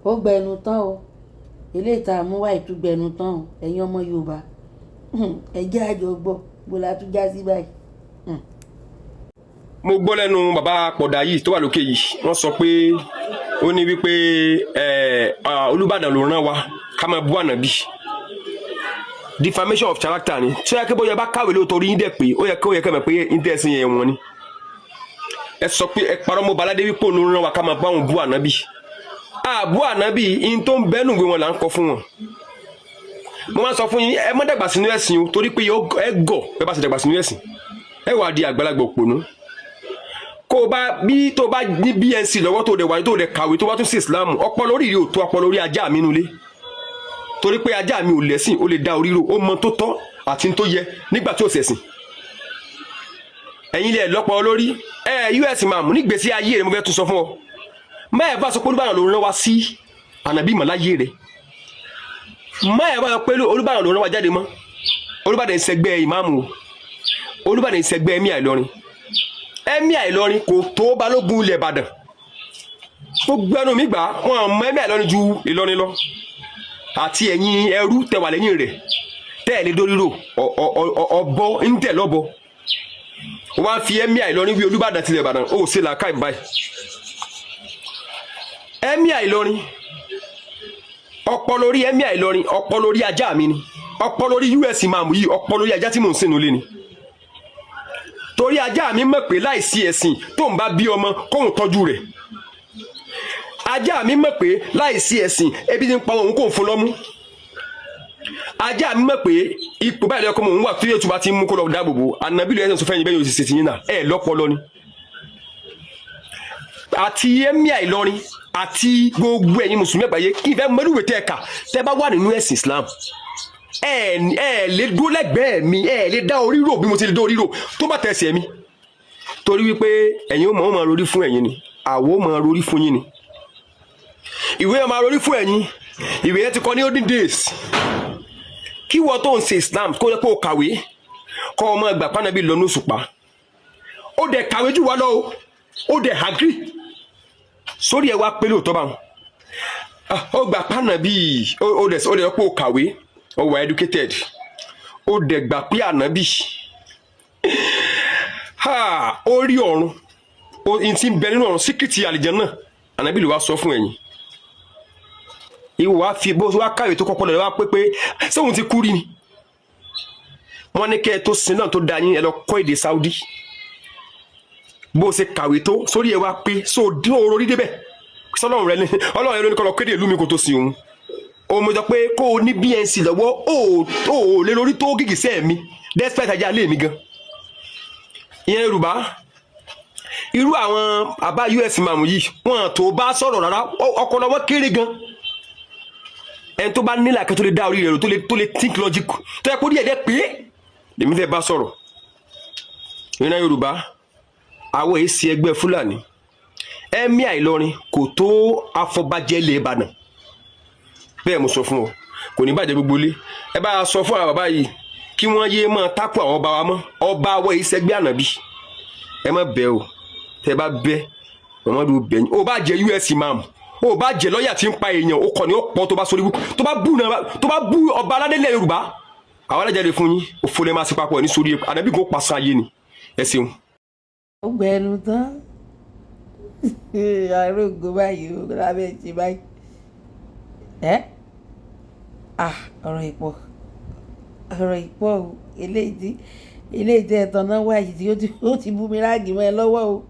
Ó gbẹnu tán o. Eléyìí tá a mú wá yìí tún gbẹnu tán o. Ẹ̀yin ọmọ Yorùbá, ẹ jẹ́ àjọ gbọ́ bó la tún já sí báyìí. Mo gbọ́ lẹ́nu bàbá pọ̀dà yìí tó wà lókè yìí, wọ́n sọ pé ó ní wípé Olúbàdàn ló rán wa ká máa bú ànábì. Defamation of character ni. Tí ó yẹ kí bóyá bá kàwé lóòótọ́, orí yín dẹ̀ pé ó yẹ kí ó yẹ kí ẹ mọ̀ pé ń tẹ̀sí yẹn wọ́n ni. Ẹ sọ pé ẹ parọ́ mọ́ baládé wípé òun ló rán wa ká máa bá òun bú ànábì. Àbú ànábì in tó ń bẹ́nu ìwé wọn là ń kọ fún wọn. Mo máa ń sọ fún yín, ẹ má dàgbà sínú ẹ̀sìn o, torí pé ẹ gọ̀. Ẹ bá ṣe dàgbà sínú ẹ̀sìn, ẹ wà di àgbàlagbà òpònú. Kó o bá bí tó o bá ní BNC lọ́wọ́, tó o dẹ̀ wáyé, tó o dẹ̀ kàwé, tó o bá tún sí Islam, ọpọlọ orí rẹ ò tó ọpọlọ orí ajá mi nulẹ̀, torí pé ajá mi ò lẹ́sìn, ó lè dá orí rò, ó mọ tó tọ́ àti tó yẹ nígbà tí ò ṣẹ̀sìn. Ẹ̀yin lẹ̀ lọ́pọ̀ lórí ẹ. US máa mú nígbèsí ayé rẹ, mo fẹ́ tún sọ fún ọ, máyà bá sọ pé Olúbàdàn ló rán wa sí ànàbí mọ̀láyé rẹ. Máyà bá sọ pé Olúbàdàn ló rán wa jáde mọ́. Olúbàdàn ìṣẹ́gbẹ́ ìmáàmù o, Olúbàdàn ìṣẹ́gbẹ́ Emir Ìlọrin. Emir Ìlọrin kò tó balógun ilẹ̀ Ìbàdàn. Gbogbo ẹnu mi gbà, wọn mọ Emir Ìlọrin ju Ìlọrin lọ. Àti ẹ̀yin ẹrú tẹwà lẹ́yìn rẹ̀, tẹ́ ẹ̀ lé dórí rò ọ̀bọ ń tẹ̀ lọ́bọ, wọ́n á fi Emir Ìlọrin wí Olúbàdàn tilẹ̀ Ìbàdàn. Ó ṣe làákàyè báyìí. Emir Ìlọrin, ọpọlọ orí Emir Ìlọrin, ọpọlọ orí ajá mi ni. Ọpọlọ orí US máàmù yìí, ọpọlọ orí ajá tí mò ń sìn nílé ni, torí ajá mi mọ̀ pé láìsí ẹ̀sìn, tó ń bá bí ọmọ, kóun tọ́jú rẹ̀. Ajá mi mọ̀ pé láìsí ẹ̀sìn, ebi ti ń pa òun, kò ń fún lọ́mú. Ajá mi mọ̀ pé ipò báyìí lọ́kọ́ mọ̀ òun wà tó yẹ tó bá ti ń mú kó lọ dáàbò bò ànábì lóye. Ẹ̀sìn fẹ́yìn bẹ́ẹ̀ yóò sì ṣe tìyín náà. Ẹ̀ lọ́pọlọ ni. Àti Emir Ìlọrin àti gbogbo ẹ̀yin mùsùlùmí àgbáyé, kí n fẹ́ mọ́lúwèé tẹ́ ẹ kà tẹ́ bá wà nínú ẹ̀sìn Islam, ẹ ẹ lè dúró lẹ́gbẹ̀ẹ́ mi, ẹ lè dá orí rò bí mo ti lè dá orí rò tó bá tẹ̀sẹ̀ mi, torí wípé ẹ̀yin ó mọ̀, ó máa rorí fún ẹ̀yin ni, àwo máa rorí fún yín ni, ìwé máa rorí fún ẹ̀yin. Ìwé yẹn ti kọ ní olden days. Kí wọ́n tó ń ṣe Islam, kó yẹ kó o kàwé, kọ́ ọmọ ẹgbà pànàbí lọ ní òṣùpá. Ó dẹ̀ kàwé jù wá lọ o, ó dẹ̀ agree sórí ẹ wá pé lóòótọ́ báwọn ó gbà pànàbí. Ó dẹ̀ pé ó kàwé, ó wà educated, ó dẹ̀ gbà pé ànábì ó rí ọ̀run, ó ti ń bẹ nínú ọ̀run, secret àlìjánnà, ànábì ló wá sọ fún ẹ̀yin. Ìwọ wá fi bó wá kàwé tó kọ́kọ́ lọ wá pé sóhun ti kú rí ni. Wọ́n ní kẹ́ ẹ tó sin náà tó da yín, ẹ lọ kọ́ èdè Saudi. Bó ṣe kàwé tó, sórí ẹ wá pé so dín oró rí débẹ̀ sọlọ́run rẹ ni. Ọlọ́run rẹ ló ní kọ́ lọ kéde ìlú mi kó tó sin òun. Òun mo sọ pé kó o ní BNC lọ́wọ́, ó lé lórí tó gìgísẹ̀ mi, despite ajá lé mi gan. Ìyẹn Yorùbá, irú àwọn àbá US mamu yìí, wọn tó bá sọ̀rọ̀ rárá, ọpọlọ wọn kéré gan. Ẹni tó bá nílà kẹ́, tó lè dá orí rẹ̀ rò, tó lè think logic, tó yẹ kó díẹ̀ dẹ́ pé lèmi fẹ́ bá sọ̀rọ̀. Ìran Yorùbá, àwọn èsì ẹgbẹ́ Fúlàní. Emir Ìlọrin kò tó afọbajẹ ilẹ̀ Ìbàdàn. Bẹ́ẹ̀ mo sọ fún ọ, kò ní bàjẹ́. Gbogbo ilé, ẹ bá a sọ fún àwọn bàbá yìí kí wọ́n yéé máa tákù àwọn ọba wa mọ́. Ọba awọ èsì ẹgbẹ́ ànàbí. Ẹ má bẹ́ o. Tẹ́ bá bẹ́, Muhammadu bẹ̀yìn. O bá jẹ́ US imam, o bá jẹ́ lọ́ọ̀yà tí ń pa èèyàn, o kàn ní ó pọ̀ tó bá sórí, tó bá bú náà, tó bá bú ọba aládélẹ̀ Yorùbá, àwọn alájáde fún yín. Òfò lè máa ṣe papọ̀ ní sórí ànábì kò pàṣẹ ayé ni. Ẹ ṣeun. Ó gbẹnu tán. Arógo báyìí o, lábẹ́ ṣe báyìí ẹ́. Ah, ọ̀rọ̀ ìpọ̀, ọ̀rọ̀ ìpọ̀ o. Eléyìí tí ẹ̀tàn náà wá yìí tí ó ti bú mi ráàgì mọ́ ẹ lọ́wọ́ o.